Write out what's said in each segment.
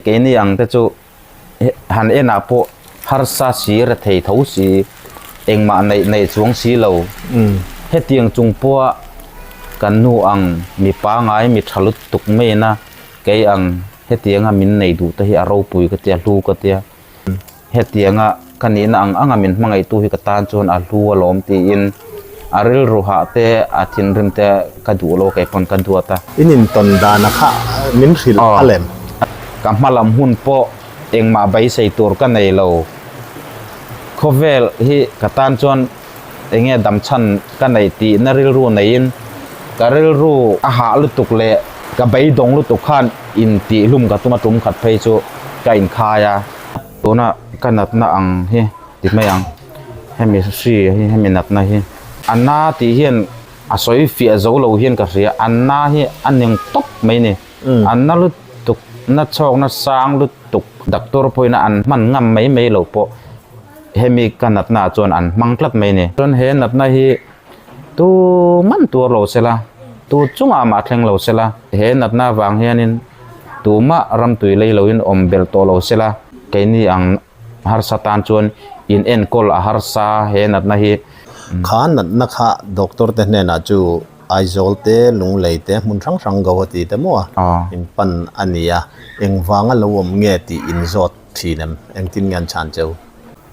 Keini ang te chu han enah pawh harsa si, rethei tho si, engmah neih neih chuang si lo. Hetiang chung pawha kan nu ang mi pangai mi tha lutuk maina kei ang hetianga min nei duh te hi a ropui ka tia, hlu ka tia. Hetianga ka nihna ang anga min hmangaihtu hi ka tan chuan a hlu alawm tiin a rilru hah te, a thinrim te ka duh lo kei pawn ka duat a. In intawn dana kha min hrilh a lem. Ka hma lam hun pawh engmah beisei tur ka nei lo. Khawvel hi ka tan chuan enge damchhan ka neih tihna rilru neiin ka rilru a hah lutuk leh ka beidawng lutuk khan intihlum ka tum a tum khat phei chu ka inkhai a. Tuna ka natna ang hi ti mai ang hemi hri hi hemi natna hi a na tih hian a sawi fiah zo lo hian ka hria a na hi a ning tawp mai ni a na lutuk na chhawkna sang lutuk doctor pawhin an hman ngam mai mai lo pawh. Hemi ka natna ah chuan an hmang tlat mai a ni. Chuan he natna hi tu man tuar lo sela, tu chungah mah thleng lo sela, he natna avang hianin tumah ramtui lei loin awm belh tawh lo sela, keini ang harsa tan chuan in enkawl a harsa he natna hi. Kha natna kha doctor te hnenah chu Aizawl te, Lunglei te, hmun hrang hrang Guwahati te maw in pan a ni a, engvanga lo awm nge tih in zawt Thin em? Engtin nge an chhan cheu?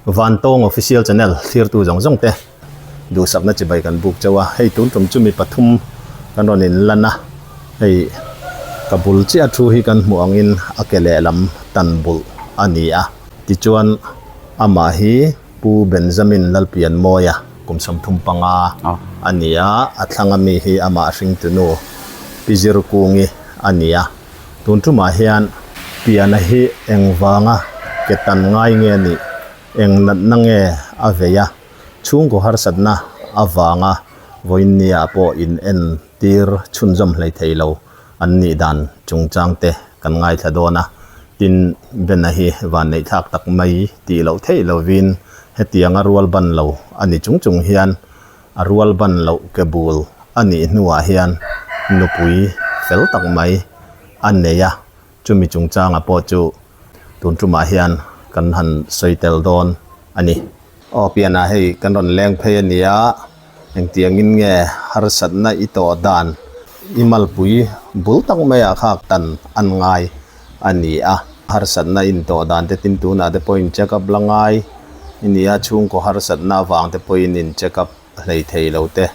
Vantawng Official Channel thlirtu zawng zawng te duhsakna chibai kan buk cheu a, hei tun tum chu mi pathum kan rawn in lan a, hei ka bul chiah thu hi kan hmuh angin a ke lehlam tan bulh a ni a, tichuan amah hi Pu Benjamin Lalpianmawia kum 35 a ni a, a thlang ami hi amah hringtunu Pi Zirkungi a ni a. Tun tumah hian piana hi engvanga ke tan ngai nge nih, eng natna nge a vei a, chhungkaw harsatna avanga vawiinnia pawh in en tir chhunzawm hlei thei lo an nih dan chungchang te kan ngaithla dawn a. Tin, Bena hi vanneihthlak tak mai tih loh theih lovin hetianga rual ban lo a ni chung chung hian A rual ban loh ke bul a nih hnuah hian nupui fel tak mai a nei a, chumi chungchanga pawh chu tun tumah hian kan han sawi tel dawn a ni. Aw pianah hei kan rawn leng phei a nia, engtiangin nge harsatna i tawh dan i malpui bul tak maiah khak tan an ngai a ni a, harsatna in tawh dan te tin tunah te pawhin check up la ngai. I nia chhungkaw harsatna avang te pawhin in check up hlei thei lo te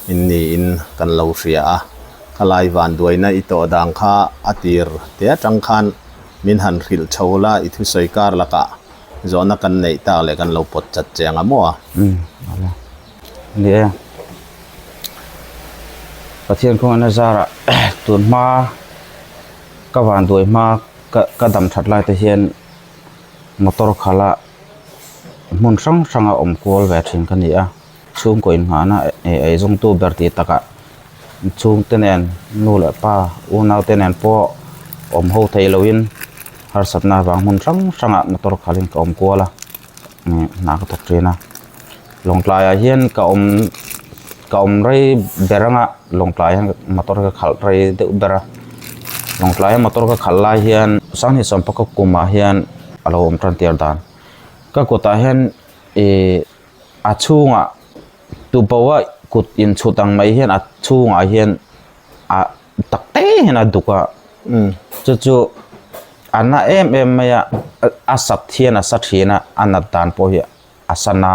in niin kan lo hria a, khalai vanduaina i tawh dan kha a tir te atang khan min han hrilh chho la i thusawi kar lakah zawhna kan neih tak leh kan lo pawt chat che ang a maw? Umm ala ni e. Pathian khawngaihna zarah tun hma ka vanduai hma ka ka dam that lai te hian motor khala hmun hrang hranga awm kual ve thin ka ni a chhungkaw inngahna eh eizawngtu ber tih takah chhungte nen nu leh pa unau te nen pawh awm ho thei loin harsatna avang hmun hrang hrangah motor khalhin ka awm kual a eh hna ka thawk thin a lawngtlaiah hian ka awm ka awm rei ber anga lawngtlai hian motor ka khalh rei deuh ber a lawngtlaia motor ka khalh lai hian sanghnih sawmpakhat kumah hian a lo awm tan tir dan ka kutah hian ihh a chhungah tuboh a kut inchhut ang mai hian a chhungah hian a tak te hian a duk a chu chu a na em em mai a a sat hian a sa thin a a nat dan pawh hi a san a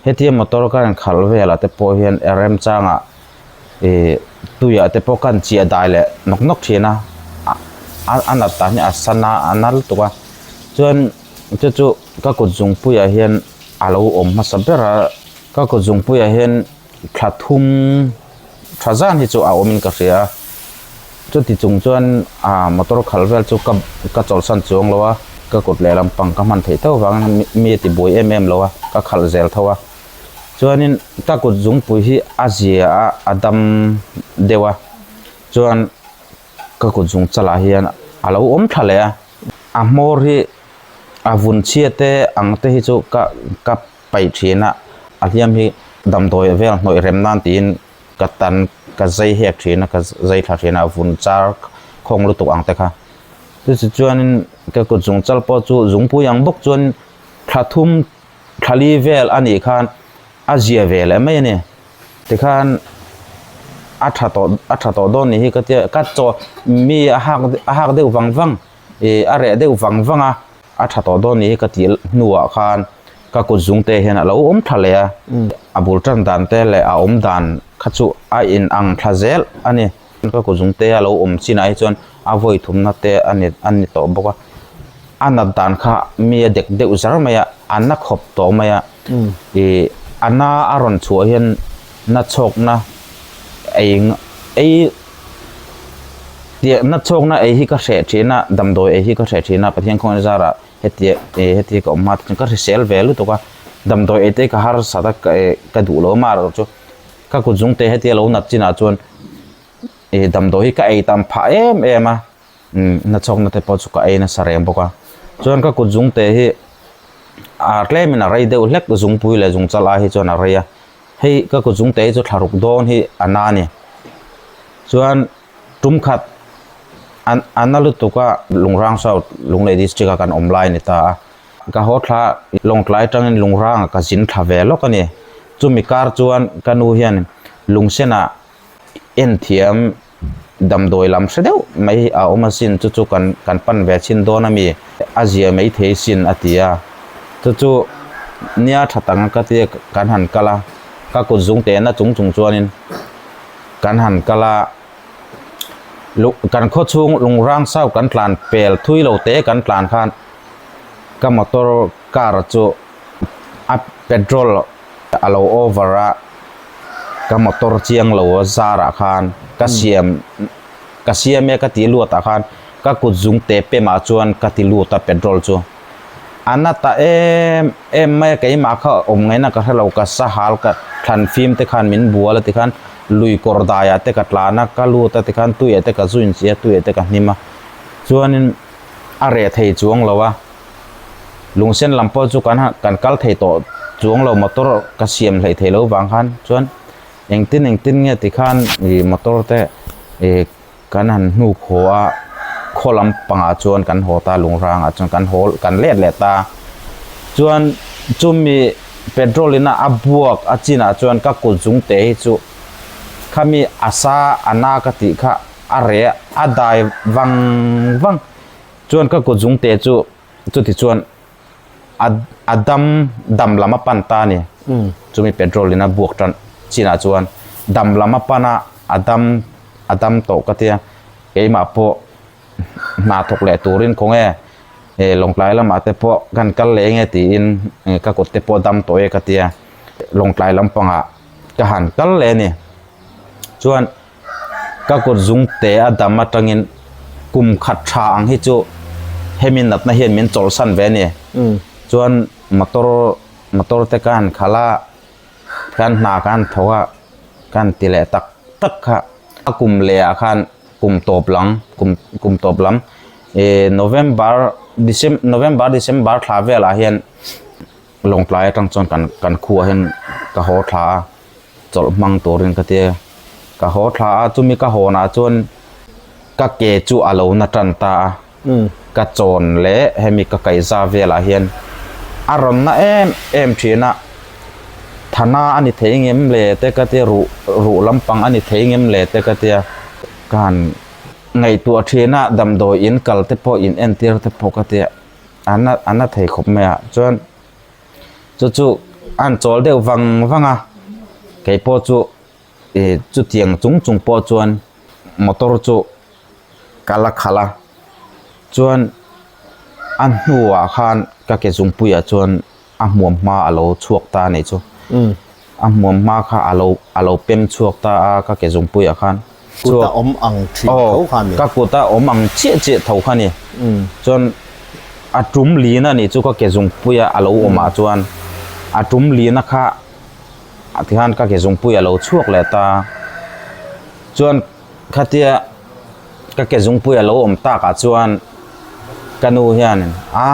hetia motor ka rawn khalh velah te pawh hian a remchangah ih tuiah te pawh ka han chiah dai leh nawk nawk thin a a nat dan hi a san a a nal tuk a chuan chu chu ka kut zungpuiah hian a lo awm hmasa ber a ka kut zungpuiah hian thla thum tha zan hi chu a awmin ka hria a chuti chung chuan ah motor khalh vel chu ka ka chawlhsan chuang lo a ka kut lehlam pang ka hman theih tho vangin mi a ti buai em em lo a ka khalh zel tho a chuanin ka kut zungpui hi a zia a a dam deuh a chuan ka kut zung chalah hian a lo awm thla leh a a hmawr hi a vun chhia te ang te hi chu ka ka paih thin a a hliam hi damdawi vel hnawih rem nan tiin ka tan ka zai hek thin a ka zai thla thin a vun char khawng lutuk ang te kha chu chuanin. Ka kut zung chal pawh chu zungpui ang bawk chuan thla thum thla li vel a nih khan a zia ve leh mai a ni. Tikhan a tha tawh a tha tawh dawn nih hi ka tia ka chaw mi a hak a hak deuh vang vang ih a reh deuh vang vang a a tha tawh dawn nih hi ka tih hnuah khan ka kut zung te hian a lo awm tha leh a a bul tan dan te leh a awm dan kha chu a in ang thla zel a ni. Ka kut zung te a lo awm chinah hi chuan a vawi thumna te a ni a ni tawh bawk a a nat dan kha mi a dek deuh zar mai a a na khawp tawh mai a ih a na a rawn chhuah hian na chhawkna ei ei tih na chhawkna ei hi ka hreh thin a damdawi ei hi ka hreh thin a Pathian khawngaih zarah heti ih heti ka awm hma te chuan ka hrisel ve lutuk a damdawi ei te ka harsat a ka eh ka duh lo amaherawh chu Ka kut zung te hetia lo nat chinah chuan ih damdawi hi ka ei tam phah em em a umm nachhawkna te pawh chu ka ei nasa reng bawk a chuan ka kut zung te hi a tlemin a rei deuh hlek zungpui leh zungchal ai hi chuan a rei a hei ka kut zung te hi chu thla ruk dawn hi a na a ni chuan tum khat an a na lutuk a Lungrang South Lunglei district a kan awm lai a ni ta a. Ka haw thla Lawngtlai atangin Lungrangah ka zin thla ve lawk a ni. Chumi kar chuan ka nu hian lungsenah enthiam damdawi lam hre deuh mai a awm asin, chu chu kan kan pan ve chhin dawn a mi, a zia mai thei sin a ti a. Chu chu nia tha tang ka tia kan han kal a, ka kut zung tehna chung chung chuanin kan han kal a. Kan khawchhung Lungrang South kan tlan pel thui lo te kan tlan khan ka motor car chu a petrol a lo over a ka motor chiang lo a zarah khan ka siam ka siam e ka tih luat ah khan ka kut zung te pem ah chuan ka ti lut a petrol chu a na ta em em mai a keimah kha awm ngaihna ka hrelo ka sahal ka thlan fim te khan min bual a tikhan lui kawr dai ah te ka tlan a ka lut a tikhan tui ah te ka zu inchih a tui ah te ka hnim a chuanin a reh thei chuang lo a lungsen lam pawh chu kan kan kal thei tawh chuang lo motor ka siam hleih theih loh vang khan chuan engtin engtin nge tikhan ih motor te ih kan han hnuk haw a khaw lam pangah chuan kan haw ta lungrangah chuan kan haw kan let leh ta chuan chumi petrol in a a buak a chinah chuan ka kut zung te hi chu khami a sa a na ka tih kha a reh a dai vang vang chuan ka kut zung te chu chuti chuan a a dam dam lam a pan ta a ni chumi petrol in a buak tan chinah chuan dam lam a pan a a dam a dam tawh ka tia keimah pawh hna thawk leh turin khawnge eh Lawngtlai lamah te pawh kan kal leh enge tiin ka kut te pawh dam tawh e ka tia Lawngtlai lampangah ka han kal leh a ni chuan. Ka kut zung te a dam atangin kum khat tha ang hi chu hemi natna hian min chawlhsan ve a ni. Chuan motor motor te ka han khalh a, kan hna ka han thawk a, ka han ti leh tak tak kha. A kum leh ah khan kum tawp lam kum kum tawp lam ih November Decem November December thla velah hian Lawngtlai atang chuan kan kan khuah hian ka haw thla a. chawlh hmang turin ka ti a ka haw thla a chumi ka hawnah chuan ka ke chu a lo na tan ta a ka chawn leh hemi ka kaihza velah hian a rawn na em em thin a thana a ni thei ngem le te ka tia ruh ruh lampang a ni thei ngem le te ka tia ka han ngaihtuah thin a damdawi in kal te pawh in entir te pawh ka tia a na a na thei khawp mai a chuan. Chu chu an chawl deuh vang vang a kei pawh chu ih chutiang chung chung pawh chuan motor chu ka la khalh a chuan a hnuah khan ka ke zungpuiah chuan a hmuam hma a lo chhuak ta a nih chu a hmuam hma kha a lo a lo pem chhuak ta a ka ke zungpuiah khan Kut a awm ang thin tho kha ni. Ka kut a awm ang chiah chiah tho kha ni. Chuan a tum lin a nih chu ka ke zungpuia a lo awm ah chuan a tum lin a kha tikhan ka ke zungpui a lo chhuak leh ta. Chuan khatia ka ke zungpui a lo awm tak ah chuan ka nu hian a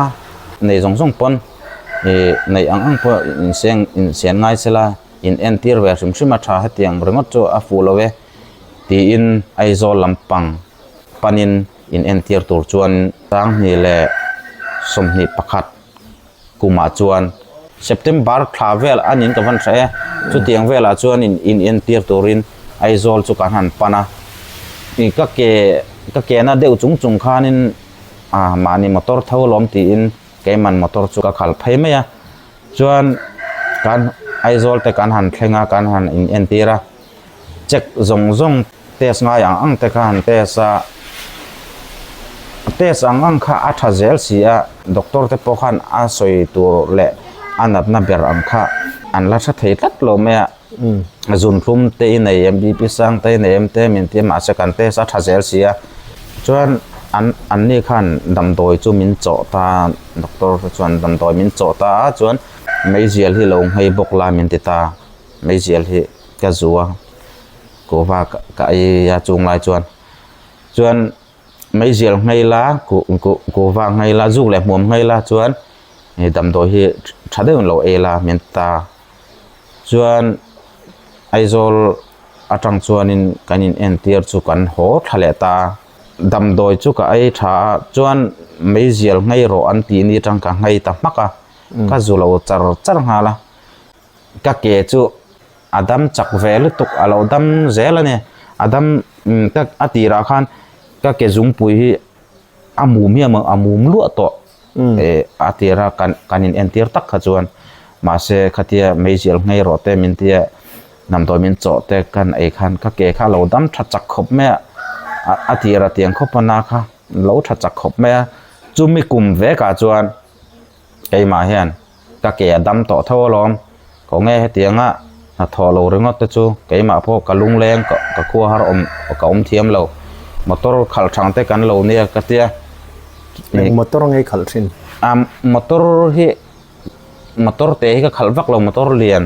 nei zawng zawng pawn ih neih ang ang pawh inseng insian ngai se la. In entir ve hrim hrim a tha hetiang ringawt chu a fuh lo e tiin Aizawl lampang panin in entir tur chuan Sanghni leh. 21 kumah chuan September thla vel a niin ka van hre e. Chutiang velah chuan in in entir turin Aizawl chu kan han pan a. Ka ke ka ke na deuh chung chung khanin ah mahni motor tho alawm tiin keiman motor chu ka khalh phei mai a. Chuan kan Aizawl te kan han thleng a kan han in entir a. Check zawng zawng test ngai ang ang te kha han test a, test ang ang kha a tha zel si a, doctor te pawh khan a sawi tur leh a natna ber ang kha an la hre thei tlat lo mai a, zunhlum te i nei em, BP sang te i nei em te min ti a mahse kan test a tha zel si a, chuan an anni khan damdawi chu min chawh ta a, doctor te chuan damdawi min chawh ta a chuan meizial hi lo nghei bawk la min ti ta. Meizial hi ka zu a, kuhva ka ei a chung lai chuan chuan meizial nghei la kuhva nghei la zuk leh hmuam nghei la chuan ih damdawi hi tha deuhin lo ei la min ta chuan Aizawl atang chuanin kan in entir chu kan haw thla leh ta a damdawi chu ka ei tha a chuan meizial nghei rawh an tih ni atang ka nghei ta hmak a ka zu lo char char nghal a. Ka ke chu a dam chak ve lutuk a lo dam zel a ni a dam ka a tirah khan ka ke zungpui hi a mum hi a mum luah tawh eh a tira kan kan in entir tak kha chuan mahse khatia meizial nghei rawh te min tia damdawi min chawh te kan ei khan ka ke kha a lo dam tha chak khawp mai a a tira tiang khawp a na kha lo tha chak khawp mai a chumi kum vekah chuan keimah hian ka ke a dam tawh tho alawm ko nge hetianga hnathawh lo ringawt te chu keimah pawh ka lungleng ka ka khua har awm ka awm thiam lo motor khalh thang te kan lo nia ka tia Eng motor nge khalh thin? A motor hi motor te hi ka khalh vak lo motor lian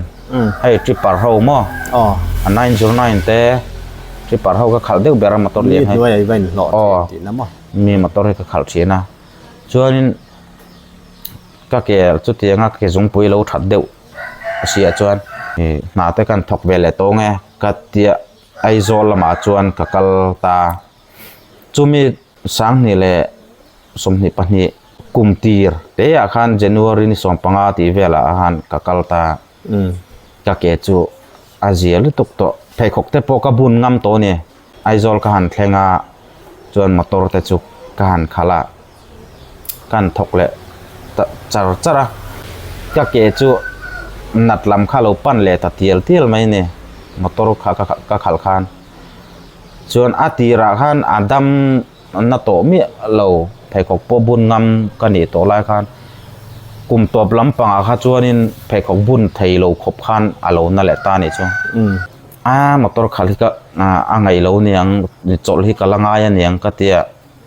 hei tripper ho maw a 909 te tripper ho ka khalh deuh ber a motor lian hei mi hnuai ah i va inhlawh thin tihna maw mi motor hi ka khalh thin a chuanin Ka ke chutianga ke zungpui lo that deuh siah chuan ih hna te kan thawk ve leh tawng e ka tia Aizawl lamah chuan ka kal ta chumi Sanghnih leh 22 kum tir te ah khan January ni 15 tih velah khan ka kal ta ka ke chu a zia lutuk tawh pheikhawk te pawh ka bun ngam tawh a ni Aizawl ka han thleng a chuan motor te chu ka han khalh a. Kan thawk leh ta char char a, ka ke chu nat lam kha lo pan leh ta tial tial mai a ni motor kha ka khalh khan chuan a tirah khan a dam na tawh miah lo pheikhawk pawh bun ngam ka nih tawh lai khan kum tawp lampangah kha chuanin pheikhawk bun thei lo khawp khan a lo na leh ta a nih chu a motor khalh hi ka a ngaih lo aniang chawlh hi ka la ngai aniang ka tia.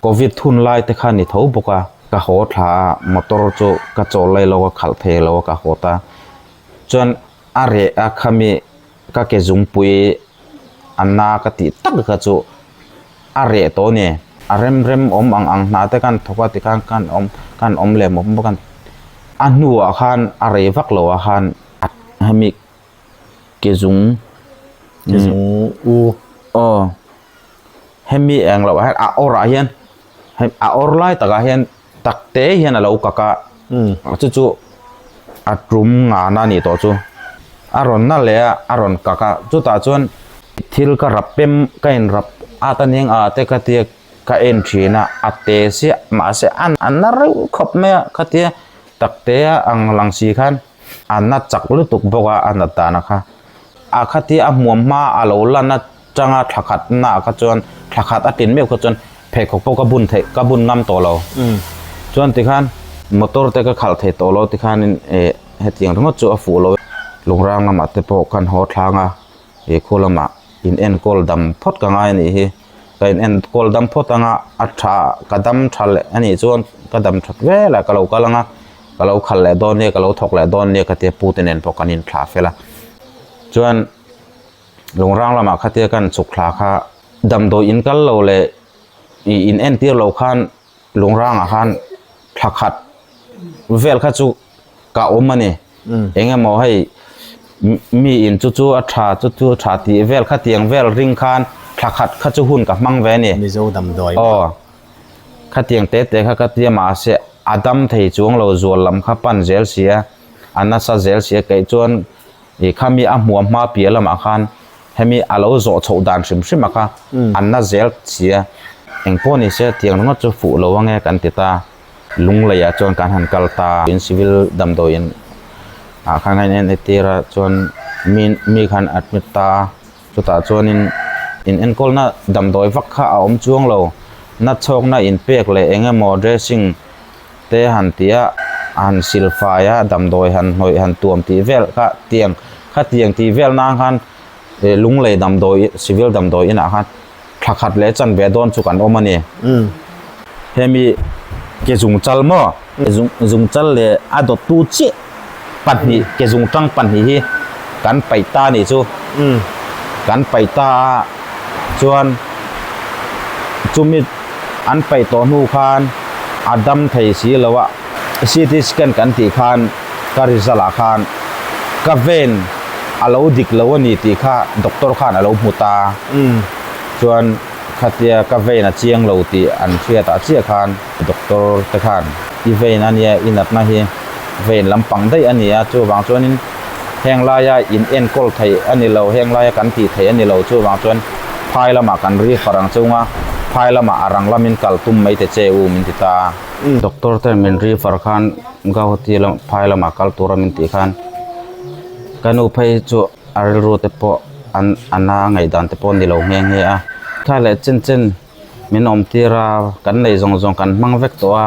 Covid hun lai te kha ni tho bawk a, ka haw thla a, motor chu ka chawl lai lo a, khalh thei lo a ka haw ta. Chuan a reh a khami ka ke zungpui a na ka tih tak kha chu a reh tawh a ni. A rem rem awm ang ang hna te khan thawk a tikhan khan awm khan awm leh mawp mawp a, a hnuah khan a rei vak lo ah khan hemi ke zung ke zung u aw. Hemi eng loh ah hian a awr ah hian a awr lai takah hian tak te hian a lo kak a chu chu a tum ngana a nih tawh chu a rawn na leh a a rawn kak a chutah chuan thil ka rap pem ka in rap at a nia ah te ka tia ka en thin a a te chiah mahse a na reuh khawp mai a khatia tak te a ang lang si khan a na chak lutuk bawk a a nat dan a kha a khatia a hmuam hma a lo lan a. Changa thla khat naah kha chuan thla khat a tin meuh kha chuan pheikhawk pawh ka bun theih ka bun ngam tawh lo. Chuan tikhan motor te ka khalh thei tawh lo tikhanin eh hetiang ringawt chu a fuh lo. Lungrang lamah te pawh kan haw thlang a, he khu lamah in enkawl dam phawt ka ngai a nih hi. Ka in enkawl dam phawt anga a tha ka dam tha leh a nih chuan ka dam that vel ah ka lo kal anga ka lo khalh leh dawn nia ka lo thawk leh dawn nia ka tia pu te nen pawh kan inthlah fel a. Chuan. Lungrang lamah khatia kan chhuk thla kha damdawi in kal lo leh ih in entir lo khan lungrangah khan thla khat vel kha chu ka awm a ni eng emaw hei mi in chu chu a tha chu chu a tha tih vel khatiang vel ring khan thla khat kha chu hun ka hmang ve a ni. Mizo damdawi aw khatiang te te kha ka tia mahse. A dam thei chuang lo zual lam kha pan zel sia, a nasa zel sia keih chuan ih khami a hmuam hma piah lamah khan hemi a lo zawh chhoh dan hrim hrim a kha a na zel sia. Engpawh ni se tiang ringawt chu fuh lo ange kan ti ta. Lungleiah chuan kan han kal ta. In civil damdawiin ah khan a in entir a chuan mi mi khan admit ta a. Chutah chuanin in enkawlna damdawi vak kha a awm chuang lo. Natchhawkna inpek leh eng emaw dressing te han tih a, han sil fai a, damdawi han hnawih han tuam tih vel kha tiang kha tiang tih vel nan khan Lunglei damdawi civil damdawi inah khan thla khat leh chanve dawn chu kan awm a ni. Hemi ke zungchal maw? Zungchal leh a dawttu chiah pahnih ke zungtang pahnih hi kan paih ta a nih chu. Kan paih ta a chuan chumi an paih tawh hnu khan a dam thei si lo a, CT scan kan tih khan ka result ah khan ka vein a lo dik lo a ni tih kha doctor khan a lo hmu ta. Chuan khatia ka vein a chiang lo tih an hriat ah chiah khan doctor te khan i vein a nia i natna hi vein lampang daih a ni a, chuvang chuanin heng laia in enkawl theih a ni lo, heng laia kan tih theih a ni lo, chuvang chuan phai lamah kan ri far ang chunga phai lamah a rang lamin kal tum mai te che u min ti ta a. Doctor ten min ri far khan Gauhati lam phai lamah kal tura min tih khan ka nu phei chu a rilru te pawh an a na ngaihdan te pawh a ni lo nghe nghe a, thla leh chen chen min awm tir a, kan nei zawng zawng kan hmang vek tawh a,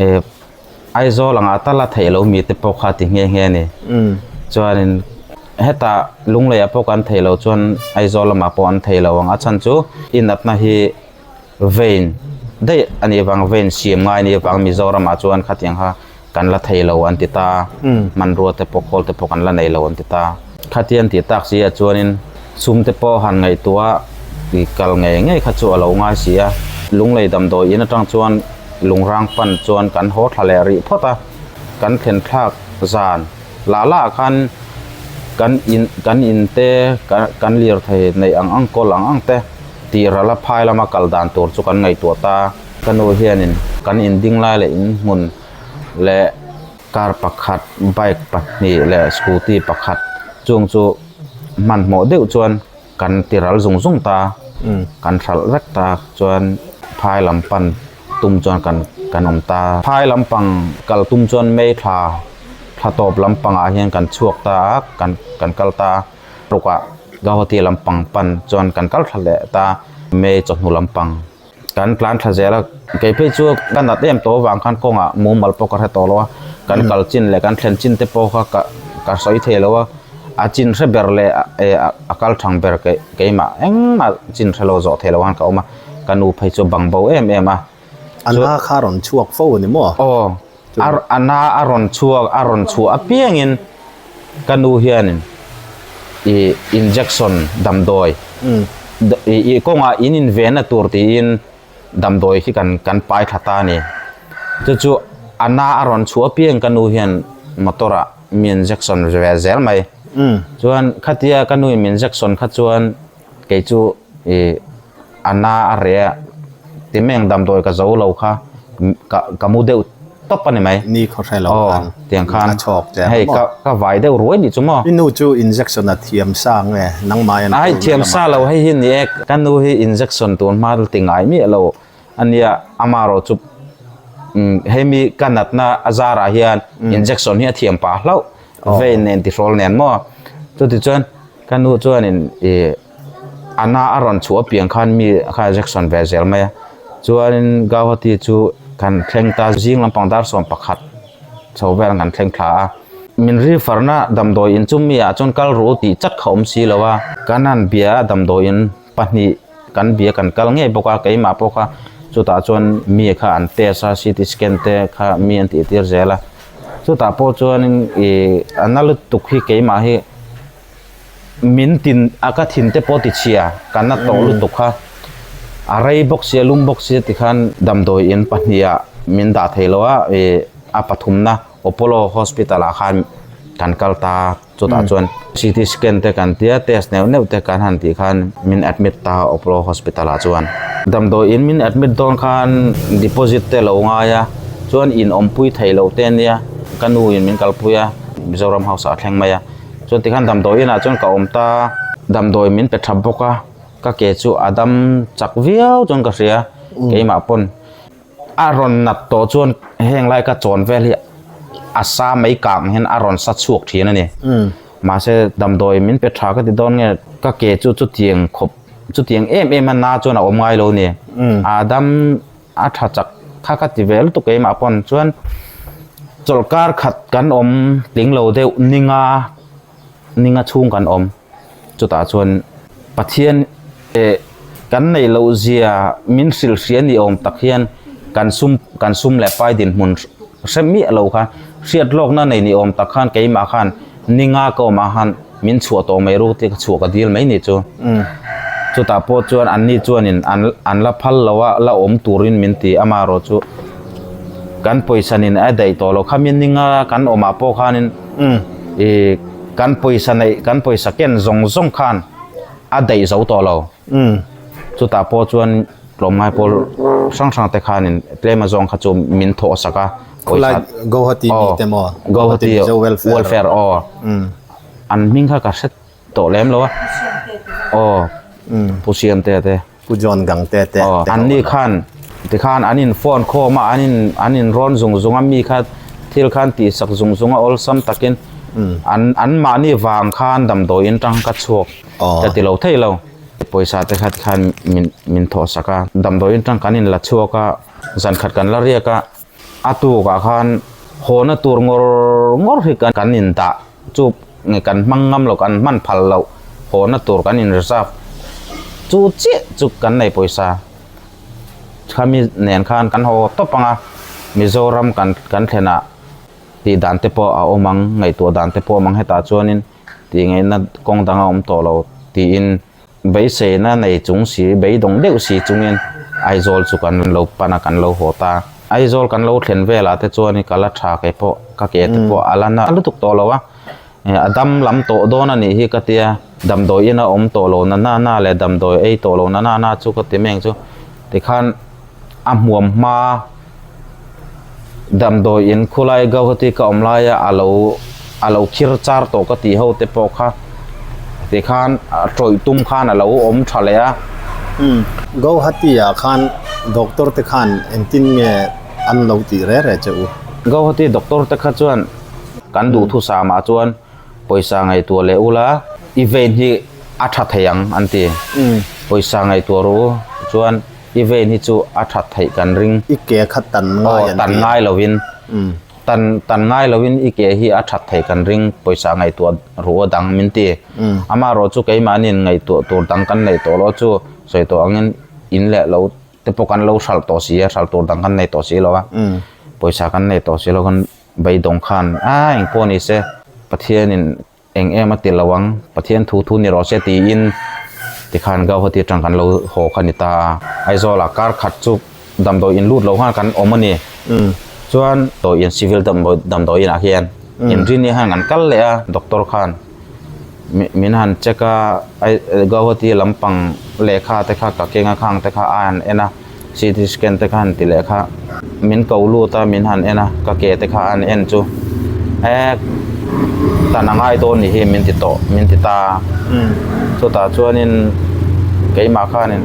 eh Aizawl angah tal a theih lo mi te pawh kha ti nghe nghe a ni. Chuanin hetah Lungleiah pawh kan theih loh chuan Aizawl lamah pawh an thei lo ang. A chhan chu i natna hi vein daih a nih vang vein siam ngai a nih vang Mizoramah chuan khatiang kha kan la thei lo an ti ta. Hmanrua te pawh khawl te pawh kan la nei lo an ti ta. Khatiang tih tak si ah chuanin sum te pawh han ngaihtuah i kal ngei ngei kha chu a lo ngai si a. Lunglei damdawi in atang chuan Lungrang pan chuan kan haw thla leh rih phawt a, kan thlen thlak zan lah lah khan kan in kan in te kan lirthei neih ang ang kawl ang ang te tih ral a phai lama kal dan tur chu kan ngaihtuah ta. Ka nu hianin kan in ding lai leh in hmun leh car pakhat bike pahnih leh scooty pakhat chung chu hmanhmawh deuh chuan Kan ti ral zung zung ta, kan hralh vek ta chuan phai lam pan tum chuan kan kan awm ta. Phai lampang kal tum chuan May thla thla tawp lampangah hian kan chhuak ta a, kan kan kal ta. Rukah Gauhati lampang pan chuan kan kal thla leh ta, May chawhnu lampang. Kan tlan thla zel a, kei phei chu ka nat em tawh avang khan kawngah mumal pawh ka hre tawh lo a, kan kal chin leh kan thlen chin te pawh kha ka ka sawi thei lo a, a chin hre ber leh a kal thang ber kei keimah engmah chin hre lo zawh thei lo khan ka awm a, ka nu phei chu bang bo em em a. A na kha a rawn chhuak fo a ni maw? Aw, a na a rawn chhuak a rawn chhuah apiangin ka nu hianin ih injection damdawi ih kawngah in invenna tur tiin damdawi hi kan kan pai thla ta a ni. Chu chu a na a rawn chhuah apiang ka nu hian motor ah mi injection ve zel mai. Chuan khatia ka nu in min injection kha chuan kei chu ih a na a reh a timeng damdawi ka zo lo kha ka ka mu deuh tawp a ni mai. Ni khaw hre lo khan tiang khan a chhawk che hei ka ka vai deuh ruai nih chu maw. I nu chu injection a thiam sa nge nangmah hian Ai thiam sa lo hei hi ni e ka nu hi injection tun hma ti ngai miah lo ania amarawh chu hemi ka natna a zarah hian injection hi a thiam pah hlauh vein nen tihrawl nen maw chutichuan ka nu chuanin ih a na a rawn chhuah apiang khan mi kha injection ve zel mai a chuanin Gauhati chu kan thleng ta zing lampang dar 11 chho vel an kan thleng thla a min refer na damdawi in chu mi ah chuan kal ru tih chat kha awm si lo a kan han bia a damdawi in pahnih kan bia kan kal ngei bawk a keimah pawh kha chutah chuan mi kha an test a ct scan te kha mi an tih tir zel a chutah pawh chuanin ih a na lutuk hi keimah hi. Min tin a ka thin te pawh ti chhia ka na tawh lutuk kha a rei bawk sia lum bawk sia tikhan damdawi in pahnih ah min dah thei lo a ih a pathumna Apollo hospital ah khan kan kal ta chutah chuan ct scan te kan tia test neuh neuh te kan han tih khan min admit ta Apollo hospital ah chuan damdawi in min admit dawn khan deposit te lo ngai a. Chuan in awmpui thei loh te ania ka nu in min kalpui a Mizoram house ah a thleng mai a. Chuan tikhan damdawi inah chuan ka awm ta damdawi min pe tha bawk a ka ke chu a dam chak viau chuan ka hria keimah pawn a rawn nat tawh chuan heng lai ka chawn vel hi a sa mai kang hian a rawn sa chhuak thin a ni. Mahse damdawi min pe tha ka ti dawn nge ka ke chu chutiang khawp chutiang em em a na chuan a awm ngai lo a ni. A dam a tha chak kha ka ti ve lutuk keimah pawn chuan chawlhkar khat kan awm tling lo deuh ninga ninga chhung kan awm chutah chuan Pathian eh kan neih loh zia min hrilh hria ni awm tak hian kan sum kan sum leh pai dinhmun hre miah lo kha hriat lawkna nei ni awm tak khan keimah khan ninga ka awmah khan min chhuah tawh mai ru tih ka chhuah ka dil mai ni chu. Chutah pawh chuan anni chuanin an an la phal lo a, la awm turin min ti amaherawh chu kan pawisa nin a daih tawh lo. Khami ninga kan awmah pawh khanin ih kan pawisa neih kan pawisa ken zawng zawng khan a daih zo tawh lo. Chutah pawh chuan tlawmngai pawl hrang hrang te khanin tlem azawng kha chu min thawh sak a. Khulai Guwahati mi te maw? Guwahati Welfare aw. An hming kha ka hre tawh lem lo a. Aw Pu Siamtea te. Pu John Gangte te. Aw an ni khan tikhan an in phone khawm a an in an in rawn zung zung a mi kha thil khan tih sak zung zung a awlsam takin an an mahni vang khan damdawiin tang ka chhuak ka ti lo thei lo. Pawisa te kha tikhan min min thawh sak a damdawiin tang kan in la chhuak a zan khat kan la riak a. A tukah khan hawna tur ngawr ngawr hi kan in dah chu nge kan hmang ngam lo kan hman phal loh hawna tur kan in reserve chu chiah chu kan nei pawisa khami nen khan kan haw tawp ang a Mizoram kan kan thlenah tih dan te pawh a awm ang ngaihtuah dan te pawh a awm ang hetah chuanin tih ngaihna kawng dang a awm tawh lo tiin. Beiseina nei chung si, beidawng deuh si chungin Aizawl chu kan lo pan a, kan lo haw ta. Aizawl kan lo thlen velah te chuan ka la tha kei pawh, ka ke te pawh a la na lutuk tawh lo a, a dam lam tawh dawn a nih hi ka tia, damdawi in a awm tawh lo na na na leh damdawi ei tawh lo na na na chu ka ti meng chu tikhan a hmuam hma damdawi in khulai Guwahati ka awm laia a lo a lo khir char tawh ka tih ho te pawh kha tikhan a tawih tum khan a lo awm tha leh a. Umm Guwahati ah khan doctor te khan engtin nge an lo tih re re che u? Guwahati doctor te kha chuan kan duhthusam ah chuan pawisa ngaihtuah leh ula i vein hi a tha thei ang an ti. Pawisa ngaihtuah rawh u chuan I vein hi chu a that theih kan ring. I ke kha tan ngai an ti. Aw, tan ngai lovin. Tan tan ngai lovin i ke hi a that theih kan ring, pawisa ngaihtuah ruh a dang min ti. Amaherawh chu keimahniin ngaihtuah tur dang kan neih tawh lo chu sawi tawh angin in leh lo te pawh kan lo hralh tawh si a, hralh tur dang kan nei tawh si lo a, pawisa kan nei tawh si lo khan beidawng khan a engpawh ni se Pathianin Eng em a ti lo ang, Pathian thu thu ni rawh se tiin tikhan Gauhati atang kan lo haw kha ni ta a. Aizawlah kar khat chu damdawi in lut lo khan kan awm a ni. Chuan damdawi in civil damdawi inah hian inrini khan kan kal leh a, doctor khan min han check a, Gauhati lampang lehkha te kha ka keng a khang te kha a han en a, CT scan te kha han ti leh kha min ko lut a min han en a ka ke te kha an en chu e tan a ngai dawn ni hi min ti tawh min ti ta chutah chuanin keimah khanin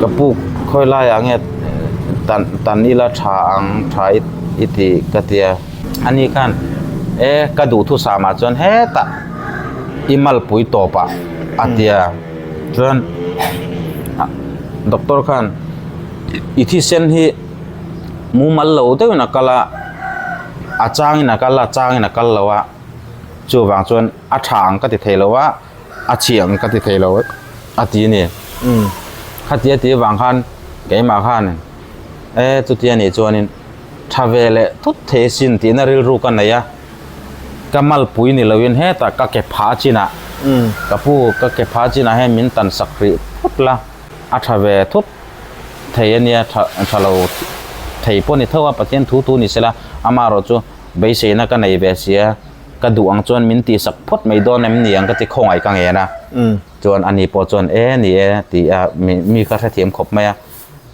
ka puk khawi laiah nge tan tan ila tha ang tha i i ti ka tia ani khan e ka duhthusam ah chuan hetah i malpui tawp ah a tia chuan doctor khan i thisen hi mumal lo deuhin a kal a a changin a kal a a changin a kal lo a chuvang chuan a tha ang ka ti thei lo a a chhia ang ka ti thei lo a ti a ni khatia tih avang khan keimah khan e chutia nih chuanin tha ve leh thut thei asin tihna rilru ka nei a. Ka malpui ni loin hetah ka ke pha chinah ka pu ka ke pha chinah hian min tan sak rih phawt la, a tha ve thut thei a nia tha tha lo thei pawh ni tho a Pathian thu thu ni sela amaherawh chu beiseina ka nei ve sia ka duh ang chuan min tih sak phawt mai dawn em ni ang ka ti khawngaih ka ngen a chuan ani pawh chuan e ni e ti a mi ka hrethiam khawp mai a.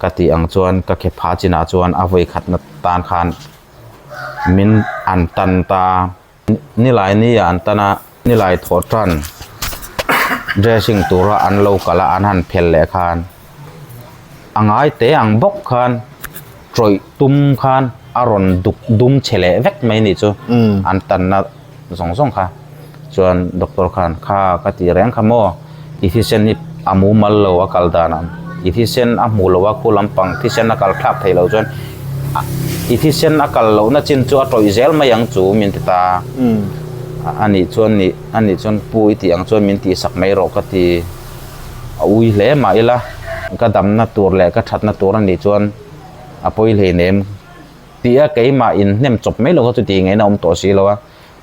Ka tih ang chuan ka ke pha chinah chuan a vawi khatna tan khan min an tan ta. Nilai nia an tan a, nilai thawh tan dressing tura an lo kal a an han phel leh khan a ngai te ang bawk khan tawih tum khan a rawn duk dum chhe leh vek mai nih chu an tanna zawng zawng kha chuan doctor khan kha ka ti reng kha maw i thisen hi a mumal lo a kal dan ah i thisen a hmuh loh a khu lampang thisen a kal thlak theih loh chuan i thisen a kal lohna chin chu a tawih zel mai ang chu min ti ta a nih chuan nih a nih chuan pu i tih ang chuan min tihsak mai rawh ka ti a ui hle mah ila ka damna tur leh ka thatna tur a nih chuan a pawi hleinem. Tih a keimah in hnem chawp mai lo kha chu tih ngaihna awm tawh si lo a,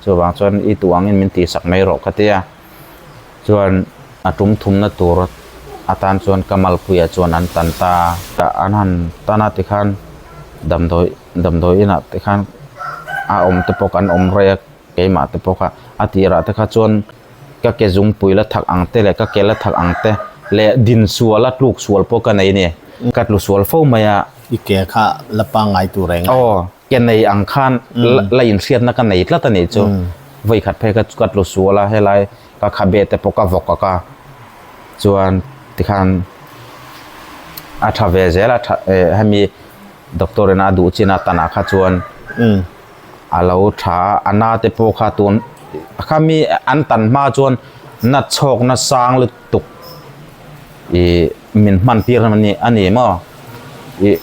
chuvang chuan i tuh angin min tihsak mai rawh ka ti a. Chuan a tum thumna tur atan chuan ka malpuiah chuan an tan ta a, an han tan a tikhan damdawi damdawi inah tikhan a awm te pawh kan awm rei a keimah te pawh kha a tirah te kha chuan ka ke zungpui la thak ang te leh ka ke la thak ang te leh din sual a tluk sual pawh ka nei a ni, ka tlu sual fo mai a. I ke kha la pangngai tur eng a? Aw, ke nei ang khan la inhriatna ka nei tlat a nih chu. Vawikhat phei kha ka tlu sual a, helai ka khabe te pawh ka vawk ak a, chuan tikhan a tha ve zel a, tha hemi doctor in a duh chin a tanah kha chuan a lo tha a, a na te pawh kha tun khami an tan hma chuan na chhawkna sang lutuk. Ih min hman tir a ni a ni maw ih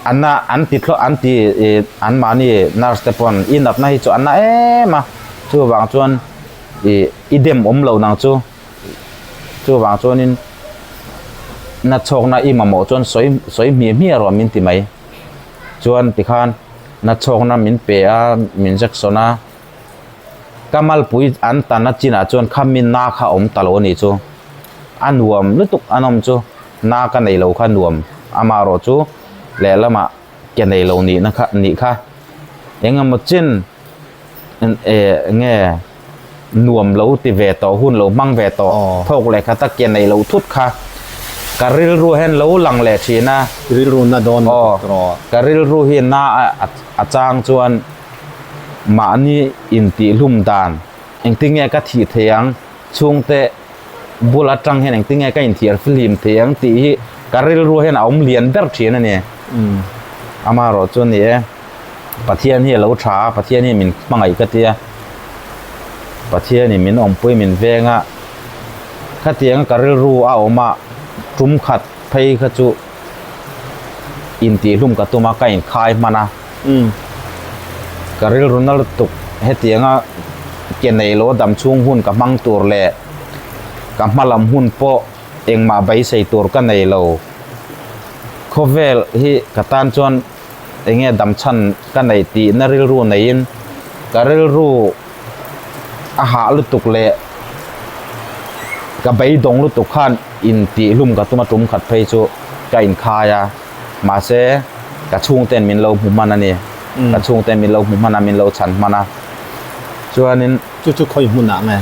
an a an ti thlawh an ti ih an mahni nurse te pawn i natna hi chu a na em a chuvang chuan ih i dem awm lo nang chu chuvang chuanin na chhawkna i mamawh chuan sawi sawi hmiah hmiah rawh min ti mai chuan tikhan na chhawkna min pe a min injection a ka malpui an tan a chinah chuan khami na kha a awm ta lo a nih chu. A nuam lutuk an awm chu na ka nei lo kha nuam amaherawh chu lehlamah ke nei lo nihna kha nih kha eng emaw chin eh nge nuam lo ti ve tawh hun lo hmang ve tawh thawk leh khat a ke nei lo thut kha ka rilru hian lo lang leh thin a. Rilru na dawn lutuk rawh. Ka rilru hi na a chang chuan mahni intihhlum dan engtinge ka thih thei ang chhungte bul atang hian engtin nge ka inthiar fihlim thei ang tih hi ka rilru hian a awm lian ber thin a ni. Amaherawh chu ni e, Pathian hi a lo tha a, Pathian hi min hmangaih ka tia, Pathianin min awmpui min veng a, khatianga ka rilru a awm a, tum khat phei kha chu intihlum ka tum a, ka inkhai hman a. Ka rilru na lutuk hetianga ke nei lo dam chhung hun ka hmang tur leh ka hma lam hun pawh engmah beisei tur ka nei lo. Khawvel hi ka tan chuan enge dam chhan ka neih tihna rilru neiin ka rilru a hah lutuk leh ka beidawng lutuk khan intihlum ka tum a tum khat phei chu ka inkhai a. Mahse, ka chhungten min lo hmu hman a ni. Ka chhungten min lo hmu hman a, min lo chhan hman a. Chuanin. Chu chu khawi hmunah nge?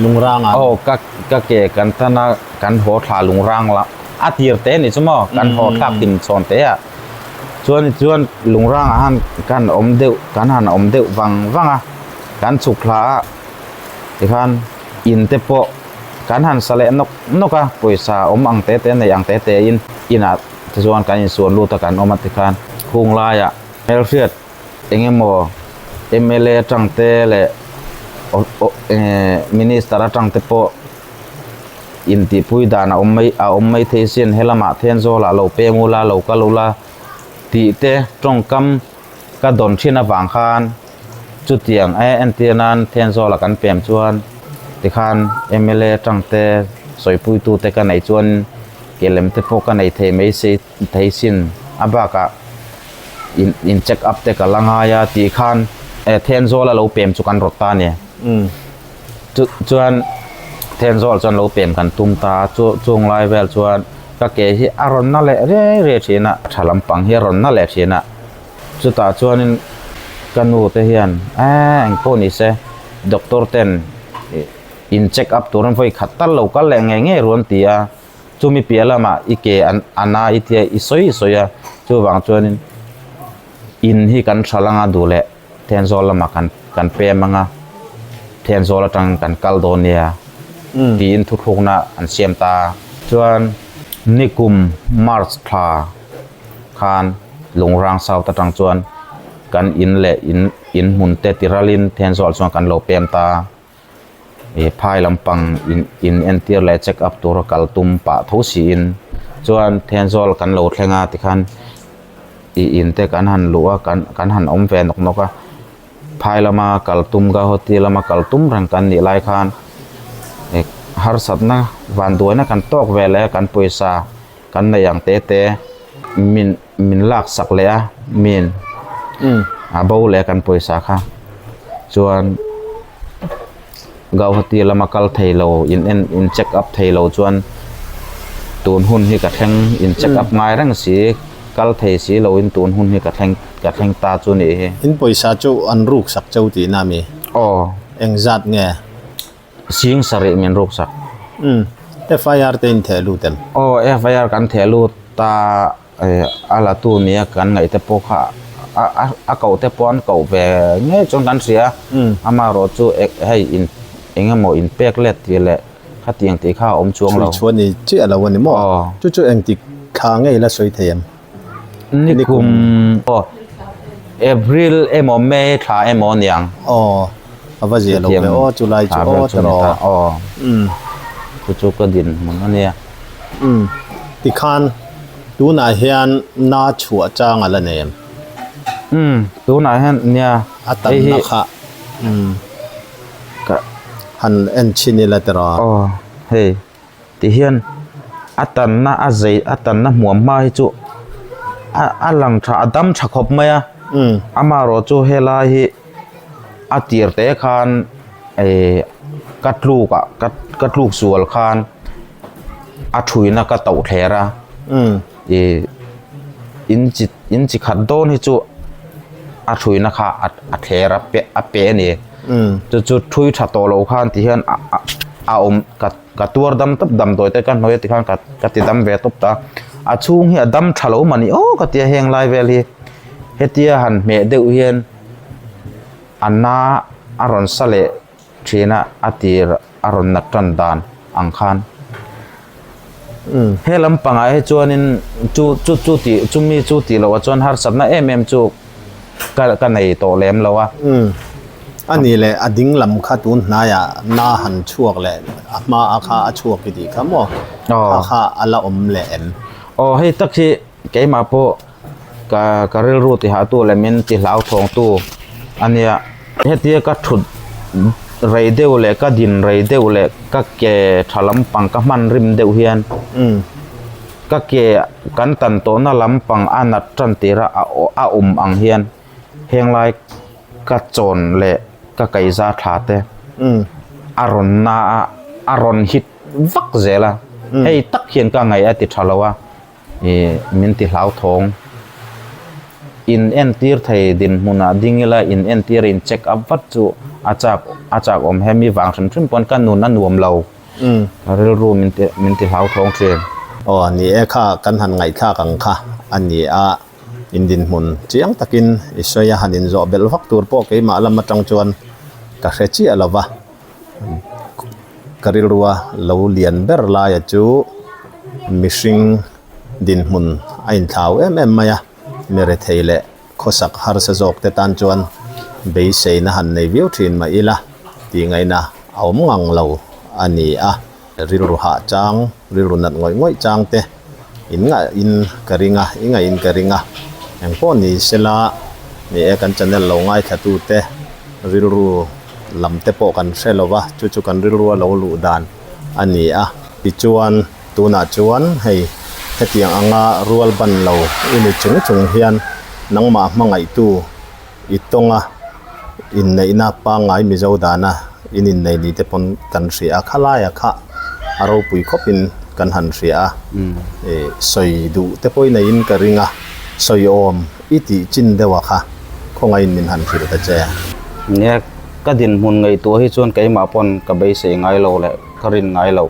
Lungrang ah? Aw, ka ka ke kan tan a, kan haw thla lungrang la. A tir te ni chu maw? Kan haw thlak hlim chhawn te ah. Chuan chuan lungrang ah han kan awm deuh, kan han awm deuh vang vang a. Kan chhuk thla a, tikhan in te pawh. Kan han sa leh nawk nawk a, pawisa awm ang te te nei ang te te in inah te chuan kan insuan lut a kan awm a tikhan khung laiah hmelhriat eng emaw mla atang te leh minister atang te pawh intihpui dan a awm mai a awm mai thei sin helamah Thenzawl ah lo peng ula lo kal ula tih te tawngkam ka dawn thin avang khan chutiang e entir nan Thenzawl-a kan pem chuan tikhan mla atang te sawipuitu te ka neih chuan ke lem te pawh ka nei thei mai se thei sin a bakah in in check up te ka la ngai a tih khan e Thenzawl-a lo pem chu kan rawt ta a ni chu chuan Thenzawl chuan lo pem kan tum ta a chu chung lai vel chuan ka ke hi a rawn na leh riai riai thin a tha lampang hi a rawn na leh thin a chutah chuanin ka nu te hian eee eng pawh ni se doctor ten in check up turin vawi khat tal lo kal leh ngei ngei ruan ti a. Chumi piah lamah i ke an a na i tia i sawi sawi a, chuvang chuanin in hi kan hral anga duh leh Thenzawl lamah kan kan pem anga Thenzawl atang kan kal dawn nia tiin thuthlukna an siam ta a. Chuan nikum March thla khan Lungrang South atang chuan kan in leh in in hmun te tiralin Thenzawl chuan kan lo pem ta a. Ih phai lampang in in entir leh check up tura kal tum pah tho siin chuan Thenzawl kan lo thleng a tikhan ih in te kan han luh a kan kan han awm ve nawk nawk a phai lama kal tum Guwahati lama kal tum reng kan nih lai khan ih harsatna vanduaina kan tawk ve leh a kan pawisa kan neih ang te te min min lak sak leh a min a bo leh a kan pawisa kha chuan Guwahati lama kal thei lo in en in check up thei lo chuan tun hun hi ka thleng in check up ngai reng si kal thei si lo in tun hun hi ka thleng ka thleng ta chu nih hi. In pawisa chu an ruk sak cheu tihna mi? Aw. Engzat nge? Sing sarih min ruk sak. Umm. FIR te in theh lut em? Aw, FIR kan theh lut ta a la tu nia kan ngaih te pawh kha a a a koh te pawh an koh ve ngei chuan kan hria a. Amaherawh chu hei in eng emaw in pek let tih leh khatiang tih kha a awm chuang lo. Chhui chhuah ni chiah lo a ni maw? Aw. Chu chu engtik thla ngei la sawi thei em? Nikum aw April emaw May thla emaw aniang. Aw a va zia lo ve aw chulai chu aw tawrh aw chu chu ka din hmun ania. Umm tikhan tunah hian na chhuah chang a la nei em? Umm tunah hian nia a tamna kha umm ka han en chhin ila tawrh aw hei. Ti hian a tanna a zei a tanna hmuam hma hi chu a a lang tha a dam tha khawp mai a amaherawh chu helai hi a tir te khan ihh ka tluk ah ka ka tluk sual khan a thuina ka tauh thler a ihh in chi in chi khat dawn hi chu a thuina kha a a thler a pe a pe a ni chu chu thui tha tawh lo khan ti hian a a a awm ka. Ka tuar dam tawp damdawi te ka hnuai a tikhan ka ka ti dam ve tawp ta a chhung hi a dam tha lo mah ni aw ka tia heng lai vel hi hetia han hmeh deuh hian a na a rawn sa leh thin a a tir a rawn nat tan dan ang khan he lampangah hi chuanin chu chu chu tih chumi chu tih loh ah chuan harsatna em em chu. Ka ka nei tawh lem lo a. Umm. A nih leh a ding lam kha tun hnaiah na han chhuak leh a hma a kha a chhuak i tih kha maw? Aw. Kha kha a la awm leh em? Aw hei tak hi keimah pawh ka ka rilru ti hahtu leh min ti hlauthawngtu a nia. Hetia ka thut rei deuh leh ka din rei deuh leh ka ke tha lampang ka hman rim deuh hian. Umm. Ka ke kan tan tawhna lampang a nat tan tir a a awm ang hian henglai ka chawn leh ka kaiza thla te a rawn na a a rawn hit vak zel a hei tak hian ka ngaih a ti tha lo a ih min ti hlauthawng in entir thei dinhmunah ding ila in entir in check up vat chu a chak a chak awm hemi vang hrim hrim pawn ka nun a nuam lo. Ka rilru min ti min ti hlauthawng thin. Aw ni e kha kan han ngaihthlak ang kha a ni a, in dinhmun chiang takin i sawi a han inzawh belh vak tur pawh keimah lam atang chuan ka hre chiah lo va, ka rilrua lo lian ber laia chu mihring dinhmun a inthlau em em mai a, mi rethei leh Khawsak harsa zawk te tan chuan beiseina han nei viau thin mah ila tih ngaihna a awm ngang lo a ni a. Rilru hah chang, rilru nat ngawih ngawih chang te in ngahin ka ring a, i ngahin ka ring a. Engpawh ni sela ni e kan channel lo ngaithla tu te rilru lam te pawh kan hre lo va, chu chu kan rilrua lo luh dan a ni a. Tichuan. Tunah chuan hei hetiang anga rual ban lo i ni chung chung hian nangmah hmangaihtu i tawnga inneihna pangngai Mizo dana in innei ni te pawn kan hria a, khalaia kha a ropui khawpin kan han hria a, sawi duh te pawh i neiin ka ring a, sawi awm i tih chin deuha kha khawngaihin min han hrilh ta che. Nia, ka dinhmun ngaihtuah hi chuan keimah pawn ka beisei ngai lo leh ka rin ngai lo.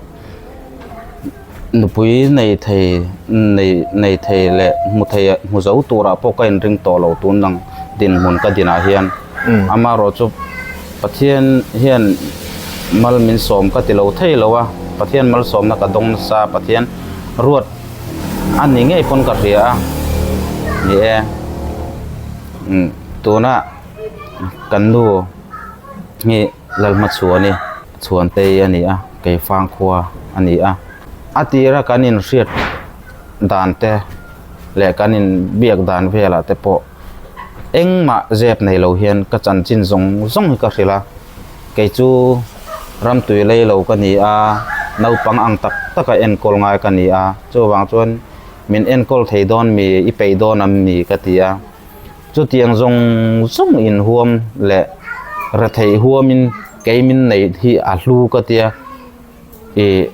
Nupui nei thei nei nei thei leh hmu thei hmu zo turah pawh ka inring tawh lo tun ang dinhmun ka dinah hian. Amaherawh chu Pathian hian mal min sawm ka ti lo thei lo a, Pathian malsawmna ka dawng nasa a, Pathian ruat a ni ngei pawn ka hria a, ni e. Tuna kan nu hi Lalhmachhuani Chhuantei a ni a, Keifangkhua a ni a. A tira kan inhriat dan te leh kan inbiak dan velah te pawh engmah zep nei lo hian ka chanchin zawng zawng hi ka hrilh a. Kei chu ramtui lei lo ka ni a, naupang ang tak taka enkawl ngai ka ni a, chuvang chuan min enkawl thei dawn mi, i peih dawn am ni ka ti a. Chutiang zawng zawng inhuam leh retheih huamin kei min neih hi a hlu ka tia ih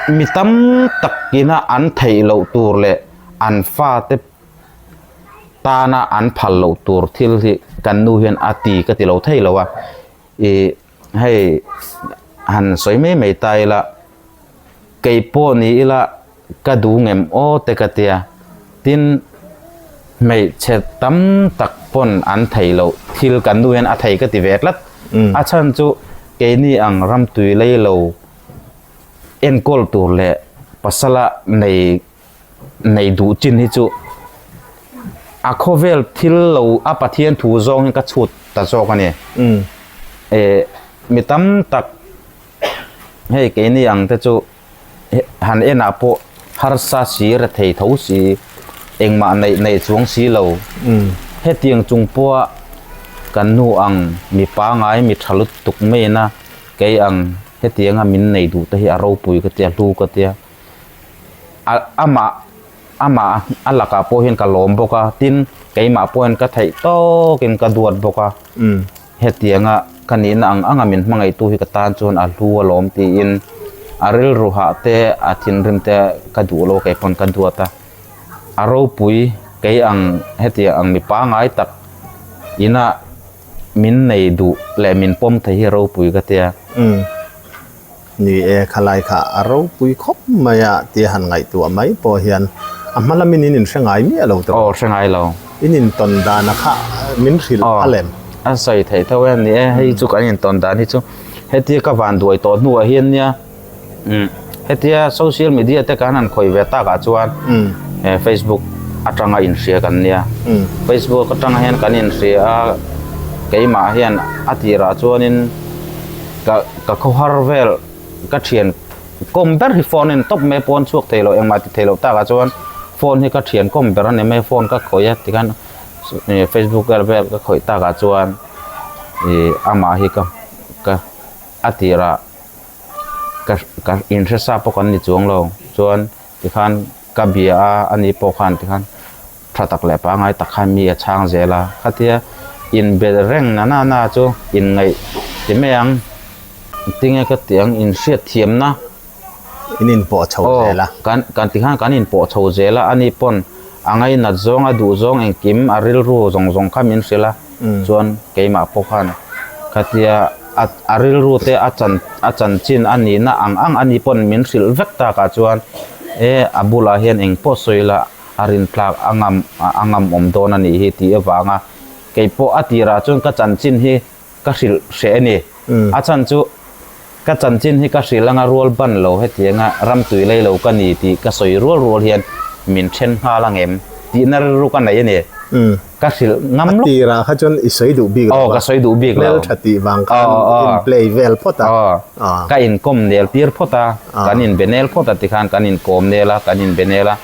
mi tam takina an theih loh tur leh an fate tana an phal loh tur thil hi kan nu hian a ti ka ti lo thei lo a ih hei han sawi mai mai ta ila kei pawh ni ila. Ka duh ngem aw te ka tia. Tin, hmeichhe tam tak pawn an thei loh thil kan nu hian a thei ka ti ve tlat. A chhan chu keini ang ramtui lei lo enkawl tur leh pasala nei nei duh chin hi chu a khawvel thil lo a Pathian thu zawng hi ka chhut ta zawk a ni. Mi tam tak hei keini ang te chu. han enah pawh harsa si rethei tho si engmah neih neih chuang si lo hetiang chung pawha kan nu ang mi pangai mi tha lutuk maina kei ang hetianga min nei duh te hi a ropui ka tia hlu ka tia a amah amah a lakah pawh hian ka lawm bawk a tin keimah pawh hian ka theih tawkin ka duat bawk a. Hetianga ka nihna ang anga min hmangaihtu hi ka tan chuan a hlu alawm tiin a rilru hah te a thinrim te ka duh lo kei pawn ka duat a. A ropui kei ang hetiang ang mi pangai tak ina min nei duh leh min pawm thei hi a ropui ka tia. Umm. Ni e, khalai kha a ropui khawp mai a tia han ngaihtuah mai pawh hian a hma lamin in inhre ngai miah lo tawh. Aw, hre ngai lo. In intawn dana kha min hrilh a lem. A sawi theih tho e, ni e, hei chu kan intawn dan hi chu hetia ka van duai tawh hnuah hian nia hetia social media te kan han khawih ve takah chuan Facebook atanga inhria kan nia. Facebook atanga hian kan inhria a, keimah hian a tirah chuanin. Ka ka khawhar vel ka thian kawm ber hi phone in tawp mai pawn chhuak thei lo engmah ti thei lo takah chuan phone hi ka thian kawm ber a ni mai phone ka khawih a tikhan ih facebook vel vel ka khawih takah chuan ih amah hi ka ka a tirah ka ka inhre sa pawh kan ni chuang lo chuan tikhan ka bia a ani pawh khan tikhan. Tha tak leh pangai tak khan mi a chhang zel a, khatia inbe reng na na na chu inngaih ti mai ang, tinge ka tih ang inhriat thiamna In inpawh chho zel a. Aw, kan kan ti khan kan inpawh chho zel a, ani pawn a ngainat zawng a duh zawng engkim a rilru zawng zawng kha min hrilh a, chuan keimah pawh khan khatia a a rilru te a chan a chanchin a nihna ang ang ani pawn min hrilh vek takah chuan e a bulah hian engpawh sawi la a rintlak a ngam a ngam awm dawn a nih hi tih avanga kei pawh a tirah chuan ka chanchin hi ka hrilh hreh a ni. A chhan chu ka chanchin hi ka hrilh anga rual ban lo hetianga ramtui lei lo ka ni tih ka sawi rual rual hian min then nghal ang em tihna rilru ka nei a ni. Ka hrilh ngam lawk. A tirah kha chuan i sawi duh bik lo a. Aw ka sawi duh bik lo. Hmeltha tih vang khan in play vel phawt a. Aw ka inkawm nel tir phawt a, kan inbe nel phawt a tikhan kan inkawm nel a, kan inbe nel a.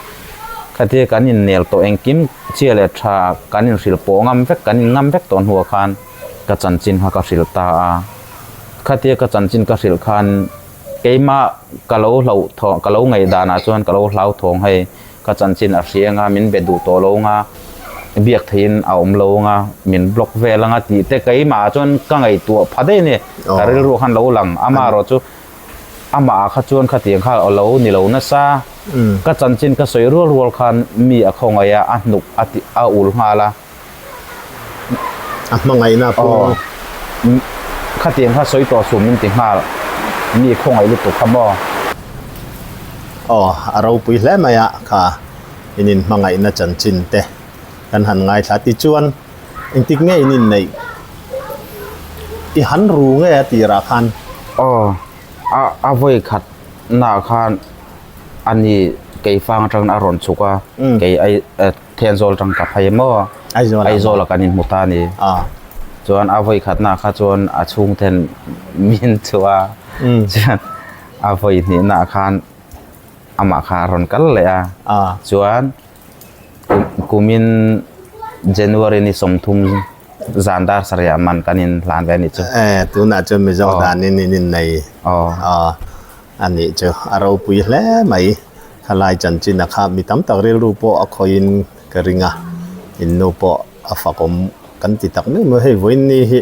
Khatia kan innel tawh engkim chhia leh tha kan inhrilh pawh ngam vek, kan inngam vek tawh hnuah khan ka chanchin kha ka hrilh ta a. Khatia ka chanchin ka hrilh khan keimah ka lo hlauh thawh, ka lo ngaih danah chuan ka lo hlauthawng hei ka chanchin a hria anga min be duh tawh lo anga biak theihin a awm lo anga min block vel anga tih te keimah chuan ka ngaihtuah pha daih a ni. Ka rilru khan lo lang amaherawh chu Amah ah kha chuan khatiang kha a lo ni lo nasa. Ka chanchin ka sawi rual rual khan mi a khawngaih a, a hnuk a ti a ul nghal a. A hmangaihna pawh. Khatiang kha sawi tawh suh min ti nghal. Mi khawngaih lutuk kha maw? Aw, a ropui hle mai a, kha in inhmangaihna chanchin te kan han ngaithla. Tichuan, engtik nge in inneih? I han ru nge a tirah khan? Aw, a a vawi khat naah khan ani keifang atangin a rawn chhuk a, kei ai Thenzawl atang ka phei maw? Aizawl ah. Aizawl ah kan inhmu ta a ni. Chuan a vawi khatnaah kha chuan a chhungten min chhuah a, chuan a vawi hnihnaah khan amah kha a rawn kal leh a. Chuan kumin January ni 30 zan dar sarih ah man kan inhlan ve a nih chu. E, tunah chuan Mizo danin in innei a nih chu. A ropui hle mai. Khalai chanchin a kha mi tam tak rilru pawh a khawiin ka ring a, in nu pawh a fakawm kan ti tak mai mai. Hei vawiin hi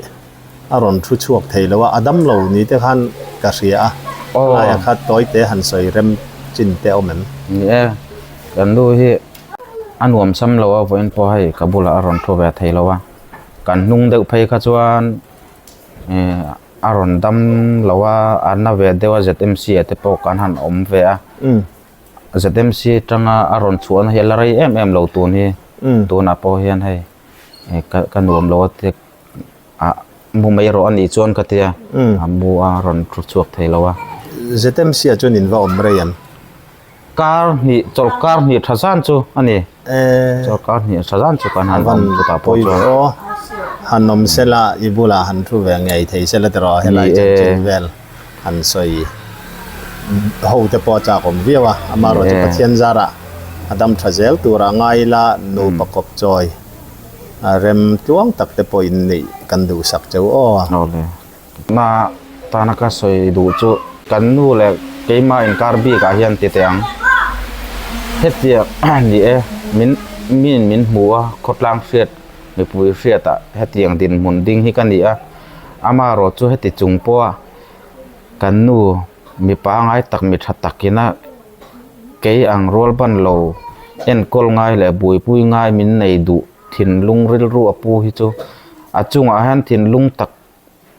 a rawn thu chhuak thei lo a, a dam lo ni te khan ka hria a, khalaia kha tawi te han sawi rem chin te a awm em? Ni e, kan nu hi a nuam sam lo a, vawiin pawh hei ka bulah a rawn thu ve thei lo a, kan hnung deuh phei kha chuan A rawn dam lo a, a na ve deuh a ZMC ah te pawh kan han awm ve a. ZMC atanga a rawn chhuahna hi a la rei em em lo tun hi. Tunah pawh hian hei ka nuam lo a tia ah mu mai rawh a nih chuan ka tia a mu a rawn thu chhuak thei lo a. ZMC ah chuan in va awm rei em? Kar hnih chawlh kar hnih tha zan chu a ni. Chawlh kar hnih tha zan chu kan han awm chutah pawh chuan. Aw han awm sela i bulah han thu ve ngei thei sela tiraw helai chanchin vel han sawi ho te pawh a chak awm viau a amaherawh chu Pathian zarah a dam tha zel tur a ngai ila nupa kawp chawi rem tluang tak te pawh in neih kan duhsak cheu aw. Na tana ka sawi duh chu kan nu leh keimah inkar bikah hian ti teh ang. Hetiang ni e, min min min hmu a, khawtlang hriat mipui hriatah hetiang dinhmun ding hi ka ni a. Amaherawh chu heti chung pawha kan nu mipa ngai tak mi tha takina kei ang rual ban lo enkawl ngai leh buaipui ngai min nei duh thinlung rilru a pu hi chu a chungah hian thinlung tak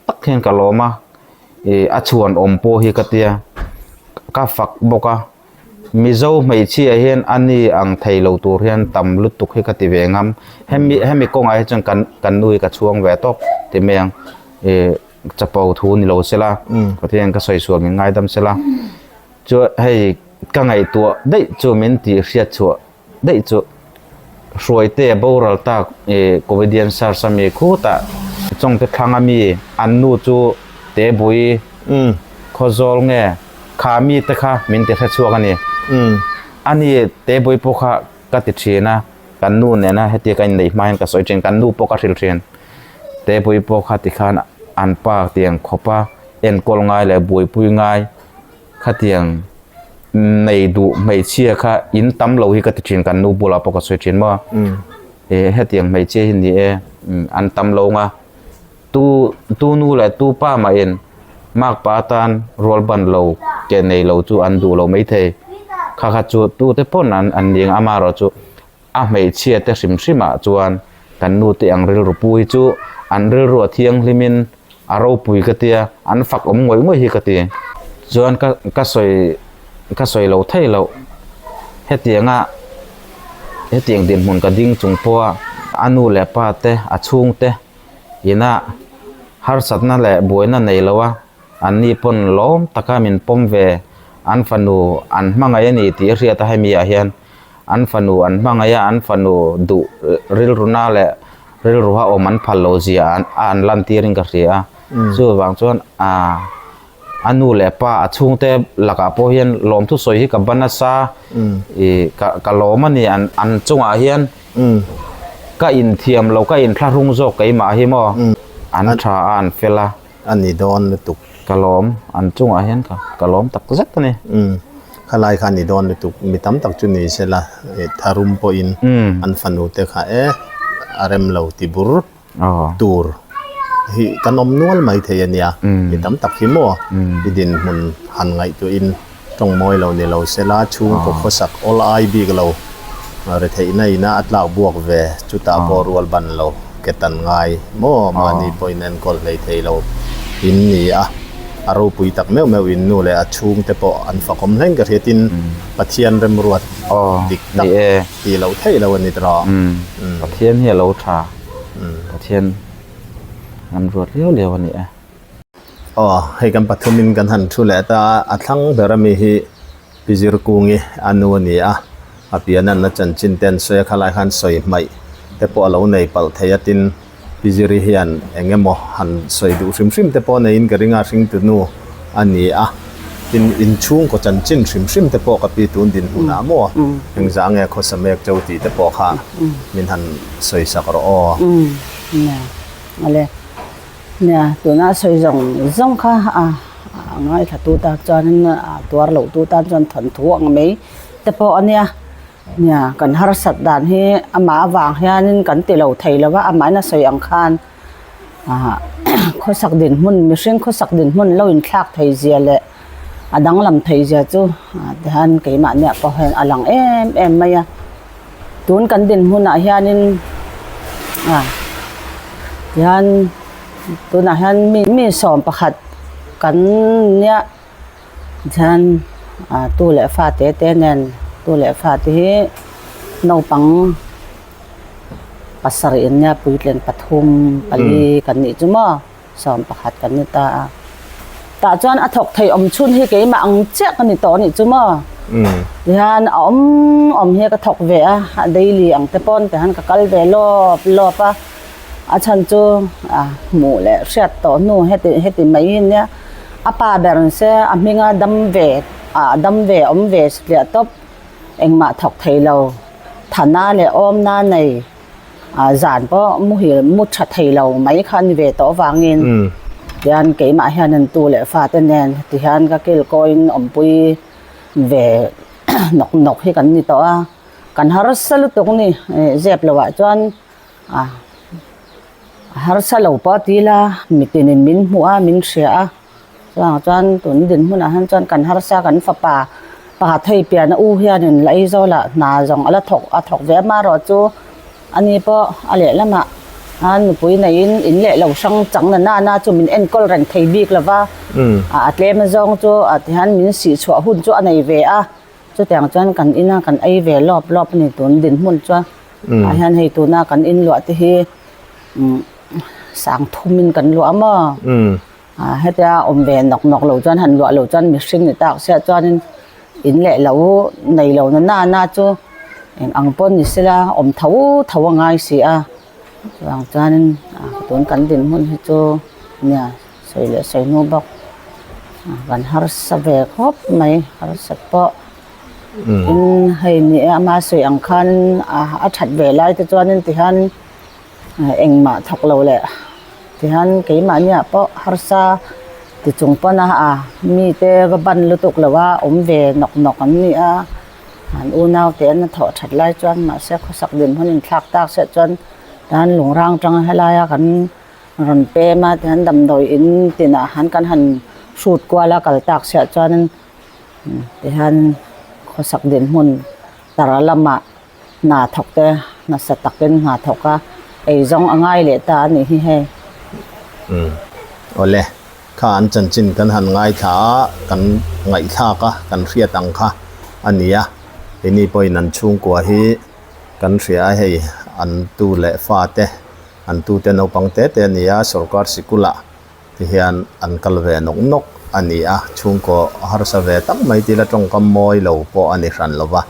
tak hian ka lawm a ih a chhuan awm pawh hi ka tia ka fak bawk a mizo hmeichhia hian a ni ang thei lo tur hian tam lutuk hi ka ti ve ngam hemi hemi kawngah hi chuan kan kan nu hi ka chhuang ve tawp ti mai ang ih chapo thu ni lo sela pathian ka sawi sual min ngaidam sela chuan hei ka ngaihtuah daih chu min tih hriat chhuah daih chu Hruaite boral tak ih comedian search a mi khutah Chawngte thlang a mi an nu chu Tebui Khawzawl nge kha mi te kha min ti hre chhuak a ni. A ni Tebui pawh kha ka ti thin a kan nu nena hetia ka inneih hma hian ka sawi thin kan nu pawh ka hrilh thin Tebui pawh kha tikhan an pa tiang khawpa enkawl ngai leh buaipui ngai Khatiang nei duh hmeichhia kha in tam lo hi ka ti thin kan nu bulah pawh ka sawi thin maw e hetiang hmeichhia hi ni e an tam lo nga tu tu nu leh tu pa mah in makpa atan rual ban lo ke nei lo chu an duh lo maithei kha kha chu tu te pawn an an ning amaherawh chu A hmeichhia te hrim hrim ah chuan kan nu te ang rilru pu hi chu an rilru a thianghlim in a ropui ka tia, an fak awm ngawih ngawih hi ka ti. Chuan ka ka sawi ka sawi lo thei loh hetiang a hetiang dinhmun ka ding chung pawh a a nu leh pa te a chhung te ina harsatna leh buaina nei lo a an ni pawn lawm taka min pawm ve an fanu an hmangaih a ni tih a hriat a hemi ah hian. An fanu an hmangaih a, an fanu duh rilruna leh rilruha awm an phal lo zia an a an lantirin ka hria a. Chuvang chuan aa a nu leh pa a chhungte lakah pawh hian lawmthu sawi hi ka ban nasa ih ka ka lawm a ni an an chungah hian ka inthiam lo ka inthlahrung zawk keimah hi maw an tha a an fel a. A ni dawn lutuk. Ka lawm, an chungah hian ka ka lawm tak zet a ni. Umm, khalai kha a ni dawn lutuk. Mi tam tak chu ni se la, tharum pawhin an fanu te kha e a rem lo ti bur tur hi kan awm nual mai thei a nia. Mi tam tak hi maw i dinhmun han ngaihtuahin tawng mawi lo ni lo se la, chhungkaw khawsak awl ai bik lo, retheihna ina a tlak buak ve, chutah pawh rual ban lo ke tan ngai maw mahni pawhin enkawl hlei thei lo in ni a. A ropui tak meuh meuh in nu leh a chhungte pawh an fakawm hleng ka hriat in Pathian remruat dik tak tih loh theih lo a ni tawh. Pathian hi a lo tha. Pathian remruat liau liau a ni e. Aw, hei kan pathumin kan han thu leh ta a, a thlang ber ami hi Pi Zirkungi a nu a ni a, a pian an a chanchin te an sawi a, khalai khan sawi hmaih te pawh a lo nei palh thei a, tin Pi Ziri hian eng emaw han sawi duh hrim hrim te pawh neiin ka ring a, hringtu nu a ni a, tin inchhungkaw chanchin hrim hrim te pawh ka pi tun dinhmunah maw engzah nge khawsa mek cheu tih te pawh kha min han sawi sak rawh aw. Awle. Nia, tuna sawi zawng zawng kha a ngaithla tu tan chuanin a tuar loh tu tan chuan thawnthu ang mai te pawh a nia. Nia, kan harsat dan hi amah avang hianin kan ti lo thei lo va, amahin a sawi ang khan ah khawsak dinhmun mihring khawsak dinhmun lo inthlak thei zia leh a danglam thei zia chu tihian keimahniah pawh hian a lang em em mai a. Tun kan dinhmunah hianin ah tihian tunah hian mi mi sawm pakhat kan nia tihian ah tu leh fa te te nen tu leh fa te hi naupang pasarih an nia puitling pathum pali kan nih chu maw sawm pakhat kan ni ta a tah chuan a thawk thei awm chhun hi keimah ang chiah ka ni tawh anih chu maw tihian a awm awm hi ka thawk ve a a daily ang te pawn tihian ka kal ve lawp lawp a a chhan chu a hmuh leh hriat tawh hnu heti heti mai hi nia a pa ber ang se a hminga dam ve ah dam ve awm ve satliah tawp engmah thawk thei lo thana leh awmna nei. Ah zan pawh muhil mu tha thei lo mai kha a ni ve tawh avangin tihian keimah hian an tu leh fate nen tihian ka kilkawiin awmpui ve nawk nawk hi kan ni tawh a, kan harsa lutuk a ni zep lohah chuan ah harsa lo pawh a ti ila mitinin min hmuh a min hria a. Chuvang chuan tun dinhmunah hian chuan kan harsa kan fapa pakhat hei pian a u hianin la Aizawlah hna zawng a la thawk a thawk ve amaherawh chu ani pawh a lehlamah a nupui neiin in leh lo hrang chang na nana chu min enkawl reng thei bik lova a tlem azawng chu a tihian min sih chhuah hun chu a nei ve a chutiang chuan kan ina kan ei ve lawp lawp a ni tun dinhmun chuan ah hian hei tuna kan inluah te hi sang thumin kan luah a maw. Ah hetia awm ve nawk nawk lo chuan han luah lo chuan mihring ni tak sia chuanin in leh lo nei lo na na na chu eng ang pawh ni sela awm tho tho a ngai si a chuvang chuanin ah tun kan dinhmun hi chu nia sawi leh sawi hnu bawk ah kan harsa ve khawp mai harsa pawh tin hei ni e ama sawi ang khan ah a that ve lai te chuanin tihian. Engmah thawk lo leh tihian keimahniah pawh harsa ti chung pawn a a mite va ban lutuk lo a awm ve nawk nawk an ni a an unau te an thawh that lai chuan mahse khawsak dinhmun inthlak tak se chuan tihian lungrang tang helaia kan rawn pem a tihian damdawi in tinah han kan han hrut kual a kal tak siah chuan tihian khawsak dinhmun tara lamah. Hna thawk te nasa takin hna thawk a ei zawng a ngai leh ta a nih hi hei. Umm awle kha an chanchin kan han ngaithla a kan ngaihthlak a kan hriat ang kha a ni a keini pawhin an chhungkua hi kan hria a hei an tu leh fa te an tu te naupang te te a ni a sorkar sikulah Ti hian an kal ve nawk nawk a ni a, chhungkaw harsa ve tak mai tila tawngkam mawi lo pawh a ni hran lo va,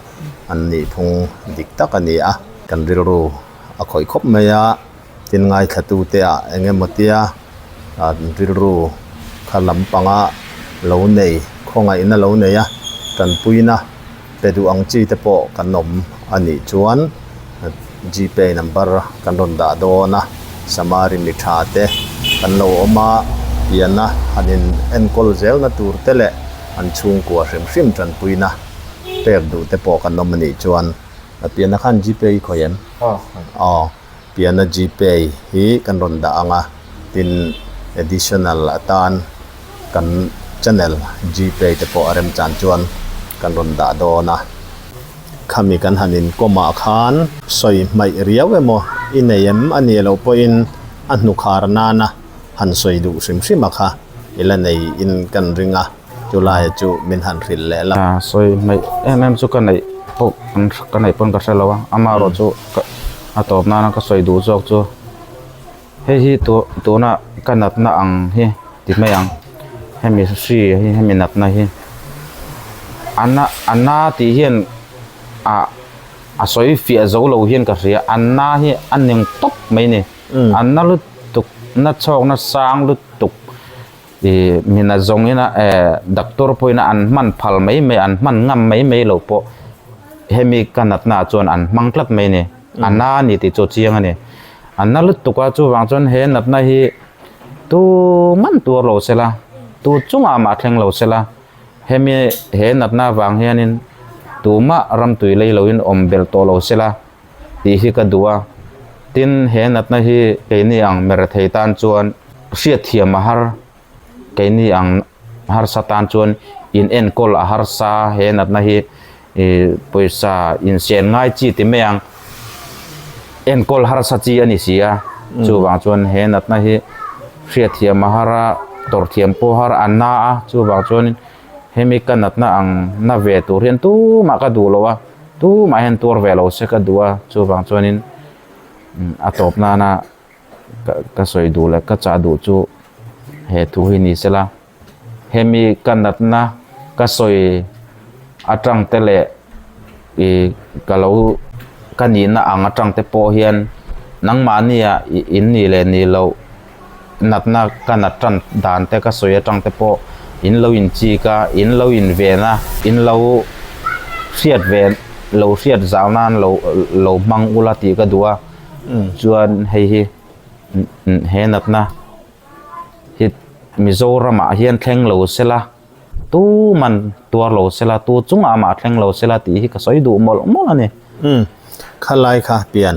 an nihphung dik tak a ni a. Kan rilru a khawih khawp mai a, tin ngaithlatute ah eng emaw tia an rilru kha lampanga lo nei, khawngaihna lo nei a, tanpuina pe duh ang chi te pawh kan awm a nih chuan Gpay number kan rawn dah dawn a, Samari mi tha te kan lo awm a, piana han in enkawl zelna tur te leh an chhungkua hrim hrim tanpuina pek duh te pawh kan awm a nih chuan piana khan Gpay i khawih em? Aw, piana Gpay hi kan rawn dah ang a, tin additional atan kan channel Gpay te pawh a remchan chuan kan rawn dah dawn a. Khami kan han inkawm ah khan sawi hmaih riau emaw i nei em a nih loh pawhin a hnukhar nana han sawi duh hrim hrim a kha. I la nei in kan ring a, chu laia chu min han hrilh leh la. Sawi hmaih em em chu ka neih pawh ka neih pawn ka hre lo a, amaherawh chu a tawp nana ka sawi duh zawk chu hei hi tuna ka natna ang hi ti mai ang, hemi hri hi hemi natna hi a na a na tih hian ah a sawi fiah zo lo hian ka hria, a na hi a neng tawp mai a ni. A na lutuk na chhawkna sang lutuk ih mina zawng ina eh doctor pawhin an hman phal mai mai an hman ngam mai mai loh pawh hemi ka natna ah chuan an hmang tlat mai a ni a na a ni tih chu a chiang a ni a na lutuk a chuvang chuan he natna hi tu man tur lo sela tu chungah mah thleng lo sela hemi he natna avang hianin tumah ramtui lei loin awm belh tawh lo sela. tih hi ka duh a, tin he natna hi keini ang merethei tan chuan hriatthiam a har, keini ang harsa tan chuan in enkawl a harsa he natna hi ih pawisa insian ngai chi ti mai ang enkawl harsa chi a ni si a, chuvang chuan he natna hi hriatthiam a har a, tawrhthiam pawh a har a na a, chuvang chuanin hemi ka natna ang na ve tur hian tumah ka duh lo a. Tumah hian tuar ve lo se ka duh a, chuvang chuanin a tawp nana ka sawi duh leh ka chah duh chu he thu hi ni sela, hemi ka natna ka sawi atang te leh ih ka lo ka nihna ang atang te pawh hian nangmahnia in nih leh nih loh natna ka nat tan dan te ka sawi atang te pawh in lo in chik a in lo in ven a in lo hriat ve lo hriat zau nan lo lo hmang ula tih ka duh a chuan hei hi he natna hi Mizoram ah hian thleng lo sela tu man tuar lo sela tu chungah mah thleng lo sela tih hi ka sawi duh mawlh mawlh a ni. Khalai kha pian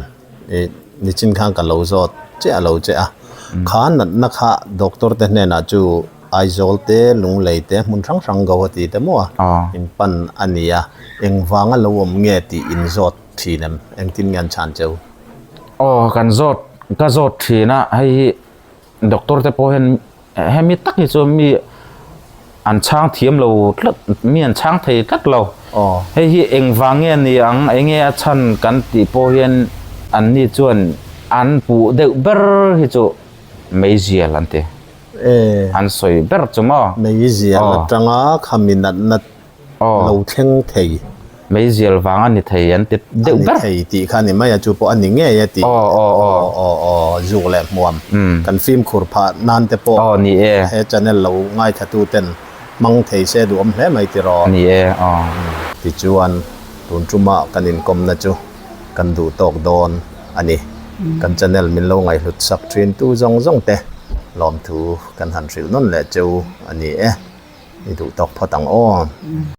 Ih, nichin khan ka lo zawt che a lo che a. Kha natna kha doctor te hnenah chu Aizawl te, Lunglei te, hmun hrang hrang Guwahati te maw in pan a ni a. Engvanga lo awm nge tih in zawt thin em? Engtin nge an chhan cheu? Aw, kan zawt, ka zawt thin a, hei hi Doctor te pawh hian hemi tak hi chu mi an chhang thiam lo tlat mi an chhang thei tlat lo hei hi engvang nge ni ang enge a chhan kan tih pawh hian an ni chuan an puh deuh ber hi chu meizial an ti an sawi ber chu maw meizial atanga khami natna lo thleng thei. Meizial vang a ni thei an ti deuh ber. A ni thei tih kha a ni mai a, chu pawh a ni ngei a tih. Aw aw aw. Aw aw zuk leh hmuam. Kan fimkhur phah nan te pawh. Aw ni e. He channel lo ngaithla ten hmang thei se duhawm hle mai tiraw. Ni e aw. Tichuan tun tuma kan inkawmna chu kan duh tawk dawn a ni. Kan channel min lo ngaihhlut sak thin tu zawng zawng te lawmthu kan han hrilh nawn leh cheu a ni e. I duh tawk phawt ang aw.